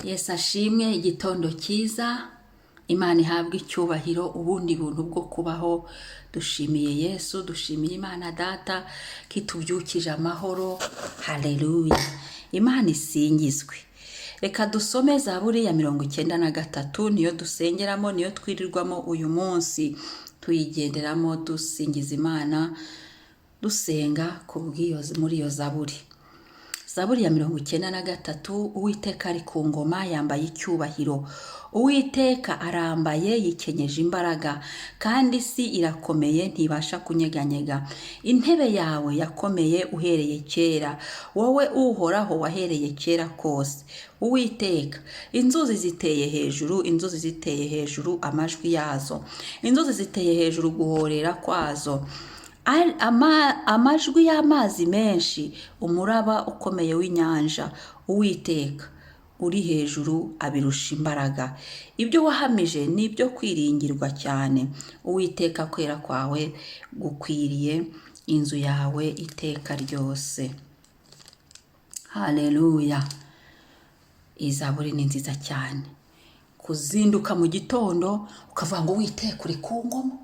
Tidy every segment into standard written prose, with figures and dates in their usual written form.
Yesu ashimwe. Igitondo cyiza, Imana ihabwe icyubahiro, ubundi buntu bwo kubaho. Dushimiye Yesu, dushimiye Imana Data ko itubyukije amahoro. Haleluya, Imana isingizwe. Reka dusome Zaburi ya 93, niyo dusengeramo, niyo twirirwamo uyu munsi, tuyigenderamo, dusingiza Imana, dusenga ku bw'iyo muri iyo zaburi. Zaburi ya 93. Uwiteka ari ku ngoma, yambaye icyubahiro. Uwiteka arambaye, yikenyeje imbaraga, kandi isi irakomeye, ntibasha kunyeganyega. Intebe yawe yakomeye uhereye kera, wowe Uhoraho wahereye kera kose. Uwiteka, inzuzi ziteye hejuru, inzuzi ziteye hejuru amajwi yazo, inzuzi ziteye hejuru guhorera kwazo, amajwi y'amazi menshi, umuraba ukomeye w'inyanja. Uwiteka uri hejuru abirusha imbaraga. Ibyo wahamije ni ibyo kwiringirwa cyane. Uwiteka, kwera kwawe gukwiriye inzu yawe iteka ryose. Haleluya! Iyi zaburi ni nziza cyane. Kuzinduka mu gitondo ukavuga ngo: "Witeka, uri ku ngoma,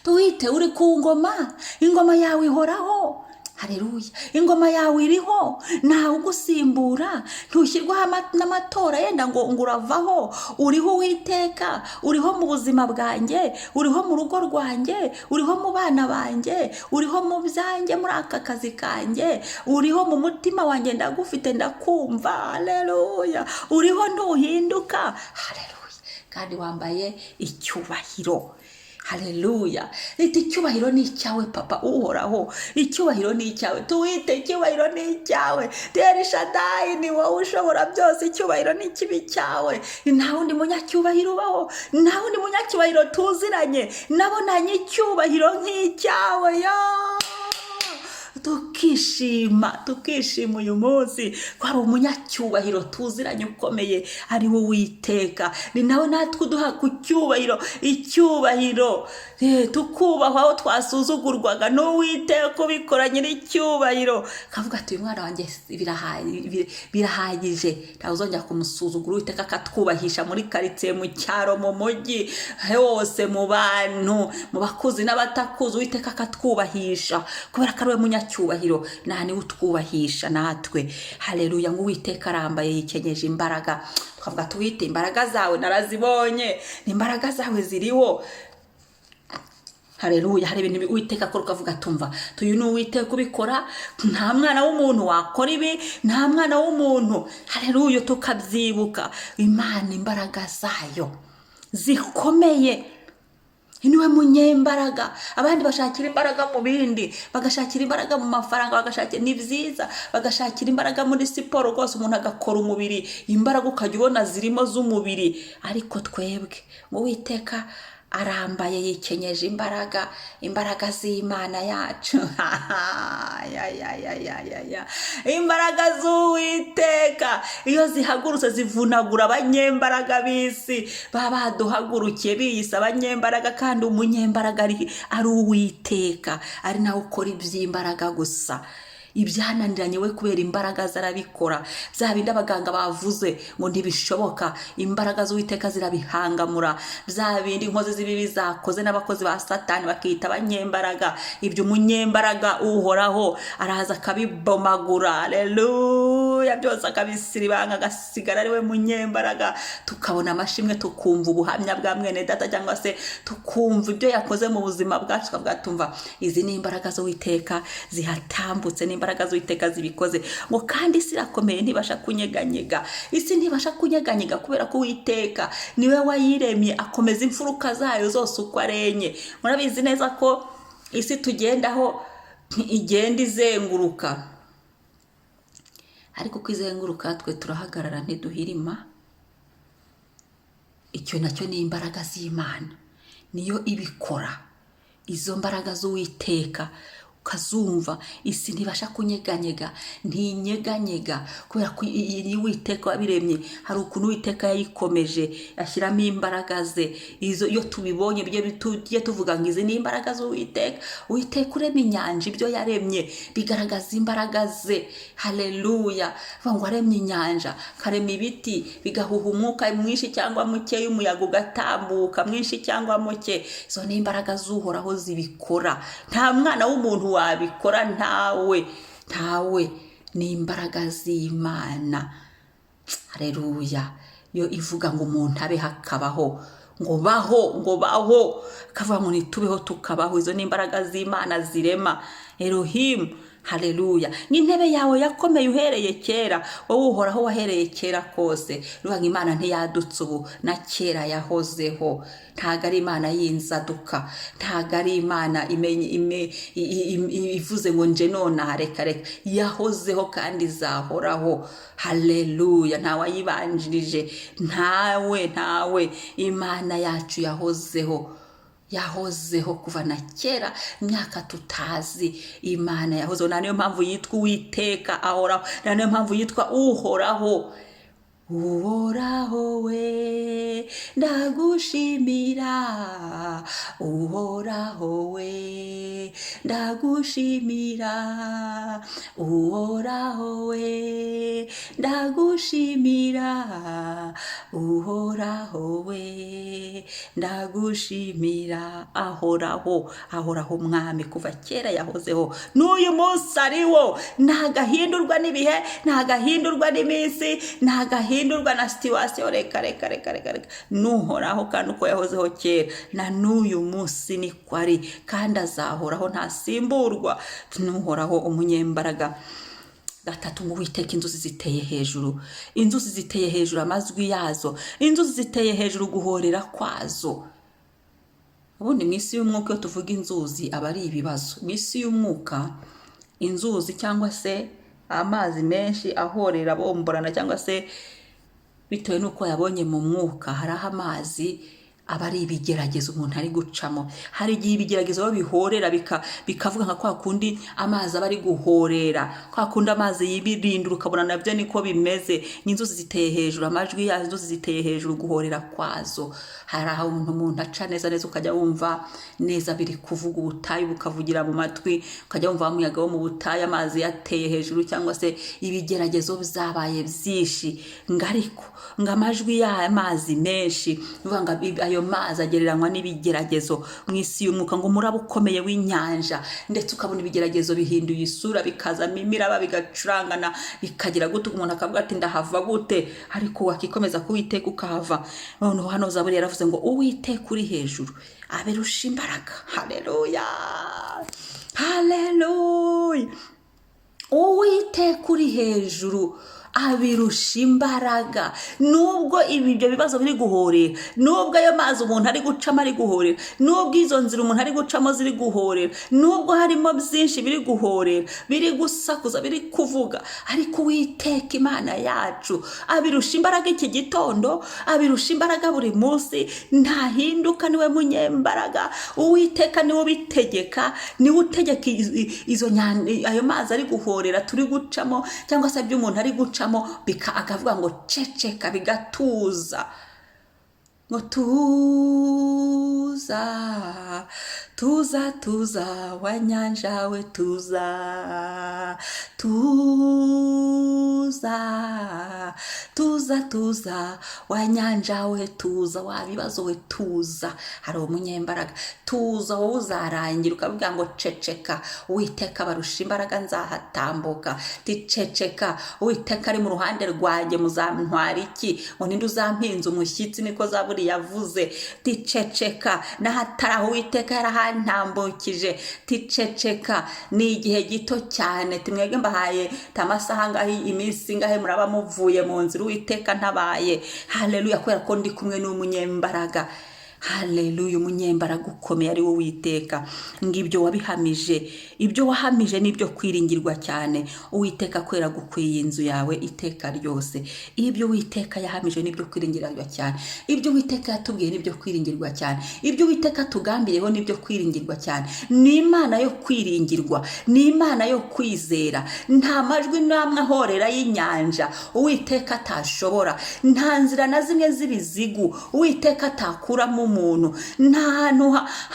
tuwite uri ku ngoma, ingoma yawe ihoraho." Hareruya! Ingoma yawe iriho, ntawe ugusimbura, ntushyirwaho n'amatora yenda ngo uravaho. Uriho Uwiteka, uriho mu buzima bwanjye, uriho mu rugo rwanjye, uriho mu bana banjye, uriho mu byanjye, muri aka kazi kanjye, uriho mu mutima wanjye, ndagufite, ndakumva. Hareruya! Uriho, ntuhinduka. Hareruya! Kandi wambaye icyubahiro. Haleluya! Rita icyubahiro ni icyawe, Papa Uhoraho, icyubahiro ni icyawe. Tuwite icyubahiro ni icyawe. Elishadayi, ni wowe ushobora byose, icyubahiro ni kibi cyawe. Nta wundi munyacyubahiro ubaho, nta wundi munyacyubahiro tuziranye nabonanye icyubahiro nk'icyawe. Yo tukishima, tukishima uyu munsi ko hari umunyacyubahiro tuziranye ukomeye, ari we Uwiteka. Ni nawe natwe uduha ku cyubahiro, icyubahiro, tukubahwa aho twasuzugurwaga. N'Uwiteka ubikora, nyir'icyubahiro, akavuga ati: "Uyu mwana wanjye birahagije, ntawe uzongera kumusuzugura." Uwiteka akatwubahisha muri karitsiye, mu cyaro, mu mujyi hose, mu bantu, mu bakuzi n'abatakuzi. Uwiteka akatwubahisha kubera ko ari we munyacyubahiro, nta niwe utwubahisha natwe. Haleluya! Ngo Uwiteka arambaye, yikenyeje imbaraga. Tukavuga tuwite imbaraga zawe narazibonye, ni imbaraga zawe ziriho. Hareruya! Hari ibintu Uwiteka akora ukavuga: "Tumva, tuyu ni Uwiteka ubikora, nta mwana w'umuntu wakora ibi, nta mwana w'umuntu." Hareruya! Tukabyibuka Imana, imbaraga zayo zikomeye, niwe munyembaraga. Abandi bashakira imbaraga mu bindi, bagashakira imbaraga mu mafaranga, bagashakira, ni byiza, bagashakira imbaraga muri siporo rwose, umuntu agakora umubiri, imbaraga ukajya ubona zirimo z'umubiri. Ariko twebwe ngo Uwiteka arambaye, yikenyeje imbaraga, imbaraga z'Imana yacu. Ya, ya, ya, ya, ya, ya. Imbaraga z'Uwiteka iyo zihagurutse zivunagura abanyembaraga b'isi baba baduhagurukiye biyise abanyembaraga, kandi umunyembaraga ari Uwiteka, ari nawe ukora iby'imbaraga gusa. Ibyananiranye we kubera imbaraga ze arabikora. Bya bindi abaganga bavuze ngo ntibishoboka, imbaraga z'Uwiteka zirabihangamura. Bya bindi inkozi z'ibibi zakoze n'abakozi ba Satani bakita abanyembaraga, ibyo umunyembaraga Uhoraho araza akabibomagura. Aleluya! Byose akabisiribanga, agasigara ari we munyembaraga. Tukabona amashimwe, tukumva ubuhamya bwa mwene data cyangwa se tukumva ibyo yakoze mu buzima bwacu, tukavuga: "Tumva, izi ni imbaraga z'Uwiteka zihatambutse, ni imbaraga z'Uwiteka zibikoze." Ngo kandi isi irakomeye, ntibasha kunyeganyega. Isi ntibasha kunyeganyega kubera ko Uwiteka niwe wayiremye, akomeza imfuruka zayo zose uko ari enye. Murabizi neza ko isi tugendaho igenda izenguruka, ariko uko izenguruka twe turahagarara, ntiduhirima. Icyo nacyo ni imbaraga z'Imana, niyo ibikora. Izo mbaraga z'Uwiteka. Ukazumva isi ntibasha kunyeganyega, ntinyeganyega kubera ko iyi Uwiteka wabiremye. Hari ukuntu Uwiteka yayikomeje, ashyiramo imbaraga ze. Izo iyo tubibonye tujye tuvuga ngo izi ni imbaraga z'Uwiteka. Uwiteka urema inyanja, ibyo yaremye bigaragaza imbaraga ze. Haleluya! Avuga ngo aremye inyanja, akarema ibiti bigahuha umwuka mwinshi cyangwa muke, umuyaga ugatambuka mwinshi cyangwa muke. Izo ni imbaraga z'Uhoraho zibikora. Nta mwana w'umuntu wabikora, ntawe, ntawe. Ni imbaraga z'Imana. Hareruya! Yo ivuga ngo umuntu abe hakabaho, ngo baho, ngo baho, akavuga ngo ntitubeho tukabaho. Izo ni imbaraga z'Imana zirema, Erohimu. Haleluya! N'intebe yawe yakomeye uhereye kera, wowe Uhoraho wahereye kera kose. Ruvuga ngo Imana ntiyadutse ubu, na kera yahozeho. Ntabwo ari Imana y'inzaduka, ntabwo ari Imana ivuze ngo nje nonaha. Reka reka, yahozeho kandi izahoraho. Haleluya! Ntawayibanjirije, ntawe, ntawe. Imana yacu yahozeho, yahozeho kuva na kera, imyaka tutazi. Imana yahozeho. Nta niyo mpamvu yitwa Uwiteka ahoraho, nta niyo mpamvu yitwa Uhoraho. Uhoraho we, ndagushimira. Uhoraho we, ndagushimira. Uhoraho we, ndagushimira. Uhoraho we, ndagushimira. Ahoraho, ahoraho Umwami. Kuva kera yahozeho, n'uyu munsi ariwo. Ntagahindurwa n'ibihe, ntagahindurwa n'iminsi, ntagahindurwa na situation. Reka reka reka reka reka, nuhoraho. Kandi uko yahozeho kera, na n'uyu munsi niko ari, kandi azahoraho, ntasimburwa. Nuhoraho umunyembaraga. Gatatu, ngo Uwiteka, inzuzi ziteye hejuru, inzuzi ziteye hejuru amajwi yazo, inzuzi ziteye hejuru guhorera kwazo. Ubundi mu isi y'umwuka, iyo tuvuga inzuzi aba ari ibibazo. Mu isi y'umwuka, inzuzi cyangwa se amazi menshi ahorera bomborana, cyangwa se bitewe n'uko yabonye mu mwuka, hari aho amazi aba ari ibigeragezo umuntu ari gucamo. Hari igihe ibigeragezo bihorera, bikavuga nka kwa kundi amazi aba ari guhorera, kwa kundi amazi yibirindura, ukabona nabyo niko bimeze. N'inzuzi ziteye hejuru amajwi yazo, inzuzi ziteye hejuru guhorera kwazo. Hari aho umuntu aca neza neza, ukajya wumva neza biri kuvuga, ubutayu bukavugira mu matwi, ukajya wumva wa muyaga wo mu butayu, amazi yateye hejuru, cyangwa se ibigeragezo byabaye byinshi. Ngo ariko ngo amajwi y'amazi menshi, bivuga ngo ayo mazi agereranywa n'ibigeragezo mu isi y'umwuka, ngo umuraba ukomeye w'inyanja, ndetse ukabona ibigeragezo bihinduye isura, bikazamo imiraba, bigacurangana, bikagira gute, umuntu akavuga ati: "Ndahava gute?" Ariko wakikomeza kuwiteka ukahava. Noneho hano Zaburi yaravuze ngo Uwiteka uri hejuru abirusha imbaraga. Haleluya, haleluya! Uwiteka uri hejuru abirusha imbaraga. Nubwo ibi ibyo bibazo biri guhorera, nubwo ayo mazi umuntu ari gucamo ari guhorera, nubwo izo nzira umuntu ari gucamo ziri guhorera, nubwo harimo byinshi biri guhorera, biri gusakuza, biri kuvuga, ariko Uwiteka Imana yacu abirusha imbaraga iki gitondo, abirusha imbaraga buri munsi. Ntahinduka, niwe munyembaraga. Uwiteka niwe ubitegeka, niwe utegeka izo ayo mazi ari guhorera turi gucamo, cyangwa se ibyo umuntu ari gucamo, akavuga ngo ceceka, bigatuza, ngo tuza, tuza, tuza, wa nyanja we, tuza, tuza, tuza, tuza, wa nyanja we, tuza, wa bibazo we, tuza, hari umunyembaraga. Tuza wowe, uzarangira. Ukavuga ngo ceceka, Uwiteka barusha imbaraga, nzahatambuka. Ticeceka, Uwiteka ari mu ruhande rwanjye, muzantwara iki? Ngo ninde uzampinza umushyitsi? Niko Zaburi yavuze. Ticeceka, n'ahatari aho Uwiteka yarahantambukije. Ticeceka, ni igihe gito cyane. Timwebwe mbahaye amasaha angahe, iminsi ingahe, muraba muvuye mu nzira Uwiteka ntabaye. Haleluya! Kubera ko ndi kumwe n'umunyembaraga. Haleluya! Umunyembaraga ukomeye ari wo Witeka. Ngo ibyo wabihamije, ibyo wahamije n'ibyo kwiringirwa cyane. Uwiteka, kwera gukwiye inzu yawe iteka ryose. Ibyo Uwiteka yahamije n'ibyo kwiringirwa cyane. Ibyo Uwiteka yatubwiye n'ibyo kwiringirwa cyane. Ibyo Uwiteka tugambiriyeho n'ibyo kwiringirwa cyane. Ni Imana yo kwiringirwa, ni Imana yo kwizera. Nta majwi n'amwe ahorera y'inyanja Uwiteka atashobora, nta nzira na zimwe z'ibizigu Uwiteka atakuramo umuntu, nta hantu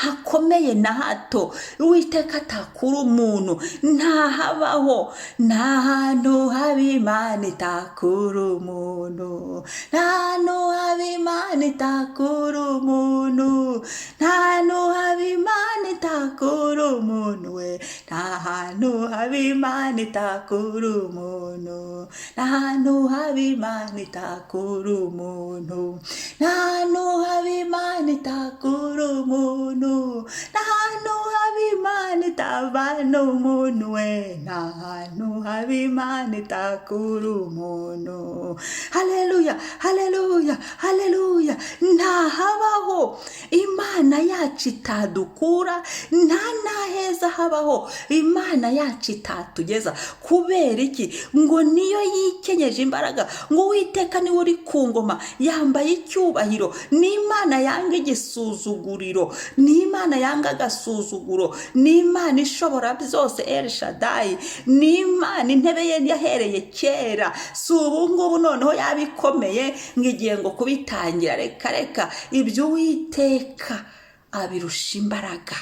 hakomeye na hato Uwiteka atakura umuntu, nta habaho. Nta hantu haba Imana itakura umuntu, nta hantu haba Imana itakura umuntu, nta hantu haba Imana itakura umuntu we, nta hantu haba Imana itakura umuntu, nta hantu haba Imana itakura umuntu, nta hantu haba Imana itakura umuntu, nta hantu haba Imana itavana umuntu we, nta hantu haba Imana itakura umuntu. Haleluya, haleluya, haleluya! Nta habaho Imana yacu itadukura, nta n'aheza habaho Imana yacu itatugeza. Kubera iki? Ngo niyo yikenyeje imbaraga. Ngo Uwiteka niwe uri ku ngoma, yambaye icyubahiro. Ni Imana yanga igisuzuguriro, ni Imana yanga agasuzuguro, ni Imana ishobora byose, El Shaddai. Ni Imana intebe ye yahereye kera, si ubu ngubu noneho yaba ikomeye ngo igiye ngo kubitangira. Reka reka, ibyo Uwiteka abirusha imbaraga.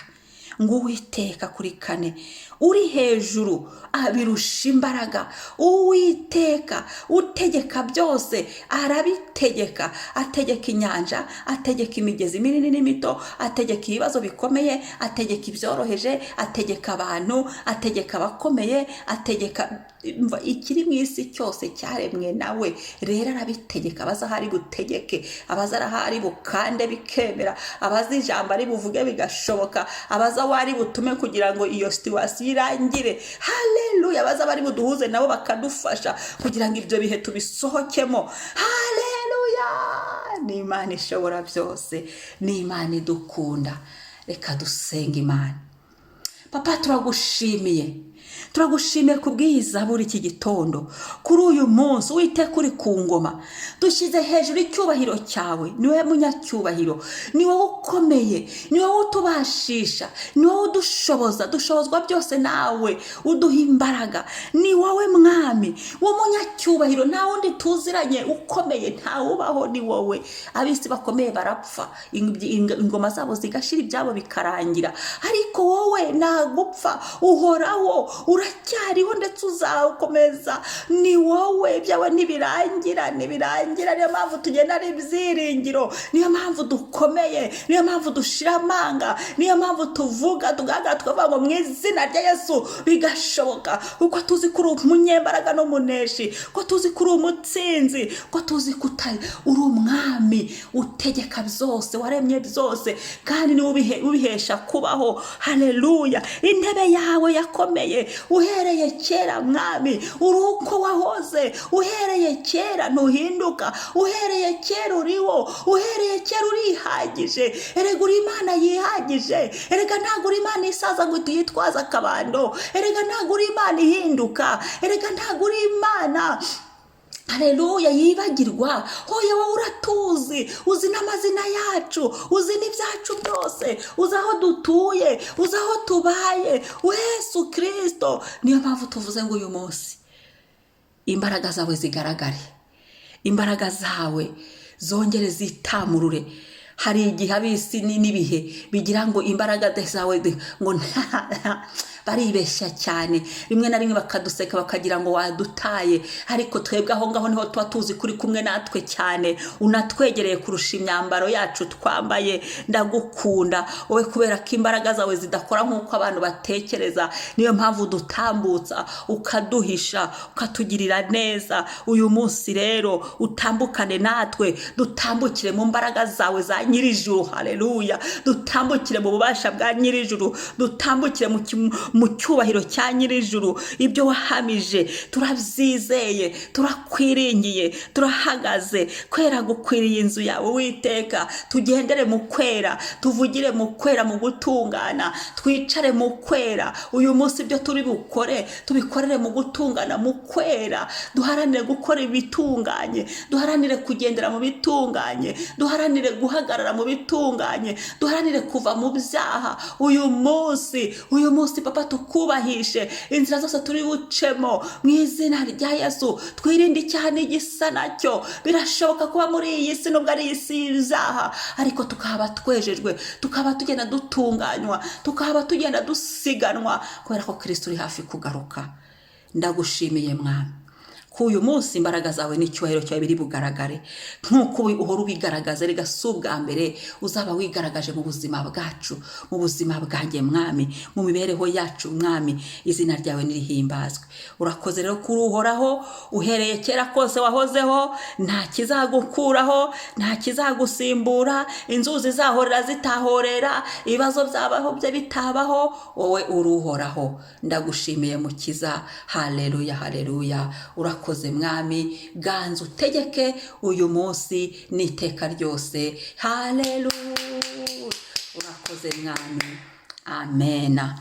Ngo Uwiteka kuri kane uri hejuru abirusha imbaraga. Uwiteka utegeka byose, arabitegeka. Ategeka inyanja, ategeka imigezi minini n'imito, ategeka ibibazo bikomeye, ategeka ibyoroheje, ategeka abantu, ategeka abakomeye, ategeka ikiri mu isi cyose cyaremwe nawe. Rero arabitegeka. Abaza aho ari butegeke, abaza aho ari bukande bikemera, abaza ijambo ari buvuge bigashoboka, abaza aho ari butume kugira ngo iyo situation irangire. Haleluya! Abaza bari buduhuze nabo bakadufasha kugira ngo ibyo bihe tubisohokemo. Haleluya! Ni Imana ishobora byose, ni Imana idukunda. Reka dusenga Imana. Papa, turagushimiye, turagushimiye ku bw'iyi zaburi iki gitondo, kuri uyu munsi. Uwiteka uri ku ngoma, dushyize hejuru icyubahiro cyawe. Ni wowe munyacyubahiro, ni wowe ukomeye, ni wowe utubashisha, ni wowe udushoboza. Dushobozwa byose nawe uduha imbaraga. Ni wowe Mwami w'umunyacyubahiro, nta wundi tuziranye ukomeye, ntawubaho, ni wowe. Ab'isi bakomeye barapfa, ingoma zabo zigashira, ibyabo bikarangira, ariko wowe ntagupfa, uhoraho, uracyariho ndetse uzakomeza. Ni wowe, ibyawe ntibirangira, ntibirangira. Niyo mpamvu tugenda ari ibyiringiro, niyo mpamvu dukomeye, niyo mpamvu dushira amanga, niyo mpamvu tuvuga, tugaragara, tukavuga ngo mu izina rya Yesu bigashoboka, kuko tuzi ko uri umunyembaraga n'umuneshi, ko tuzi ko uri umutsinzi, ko tuzi ko uri umwami utegeka byose, waremye byose, kandi niwe ubihesha kubaho. Haleluya! Intebe yawe yakomeye uhereye kera, Mwami. Uri uko wahoze uhereye kera, ntuhinduka. Uhereye kera uriwo, uhereye kera urihagije. Erega uri Imana yihagije. Erega ntabwo uri Imana isaza ngo tuyitwaze akabando. Erega ntabwo uri Imana ihinduka. Erega ntabwo uri Imana, haleluya, yibagirwa. Hoya, wowe uratuzi, uzi n'amazina yacu, uzi n'ibyacu byose, uzi aho dutuye, uzi aho tubaye, Yesu Kirisito. Niyo mpamvu tuvuze ngo uyu munsi imbaraga zawe zigaragare, imbaraga zawe zongere zitamurure. Hari igihe ab'isi n'ibihe bigira ngo imbaraga zawe ngo baribeshya cyane, rimwe na rimwe bakaduseka, bakagira ngo wadutaye, ariko twebwe aho ngaho niho tuba tuzi kuri kumwe natwe cyane, unatwegereye kurusha imyambaro yacu twambaye. Ndagukunda wowe kubera ko imbaraga zawe zidakora nk'uko abantu batekereza. Niyo mpamvu udutambutsa, ukaduhisha, ukatugirira neza. Uyu munsi rero utambukane natwe, dutambukire mu mbaraga zawe za Nyirijuru. Haleluya! Dutambukire mu bubasha bwa Nyirijuru, dutambukire mu cyubahiro cya nyir'ijuru. Ibyo wahamije turabyizeye, turakwiringiye, turahagaze. Kwera gukwiriye inzu yawe, Witeka. Tugendere mu kwera, tuvugire mu kwera, mu gutungana, twicare mu kwera. Uyu munsi ibyo turi bukore tubikorere mu gutungana, mu kwera. Duharanire gukora ibitunganye, duharanire kugendera mu bitunganye, duharanire guhagarara mu bitunganye, duharanire kuva mu byaha uyu munsi. Uyu munsi, Papa, tukubahishe inzira zose turi bucemo mu izina rya Yesu. Twirinde icyaha n'igisa nacyo. Birashoboka kuba muri iyi si, nubwo ari isi y'ibyaha, ariko tukaba twejejwe, tukaba tugenda dutunganywa, tukaba tugenda dusiganwa, kubera ko Kirisito uri hafi kugaruka. Ndagushimiye, Mwami, ko uyu munsi imbaraga zawe n'icyubahiro cyawe biri bugaragare nk'uko uhora ubigaragaza. Rega si ubwa mbere uzaba wigaragaje mu buzima bwacu, mu buzima bwanjye, Mwami, mu mibereho yacu. Mwami, izina ryawe nirihimbazwe. Urakoze rero kuri Uhoraho. Uhereye kera kose wahozeho, nta kizagukuraho, nta kizagusimbura. Inzuzi zahorera zitahorera, ibibazo byabaho bye bitabaho, wowe uri Uhoraho. Ndagushimiye, Mukiza. Haleluya, haleluya. Urakoze, Mwami. Ganza utegeke uyu munsi n'iteka ryose. Haleluya, urakoze, Mwami. Amena.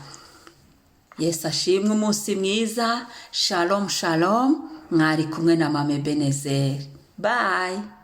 Yesu ashimwe. Umunsi mwiza. Shalom, shalom. Mwari kumwe na Mame Benezeri. Bye.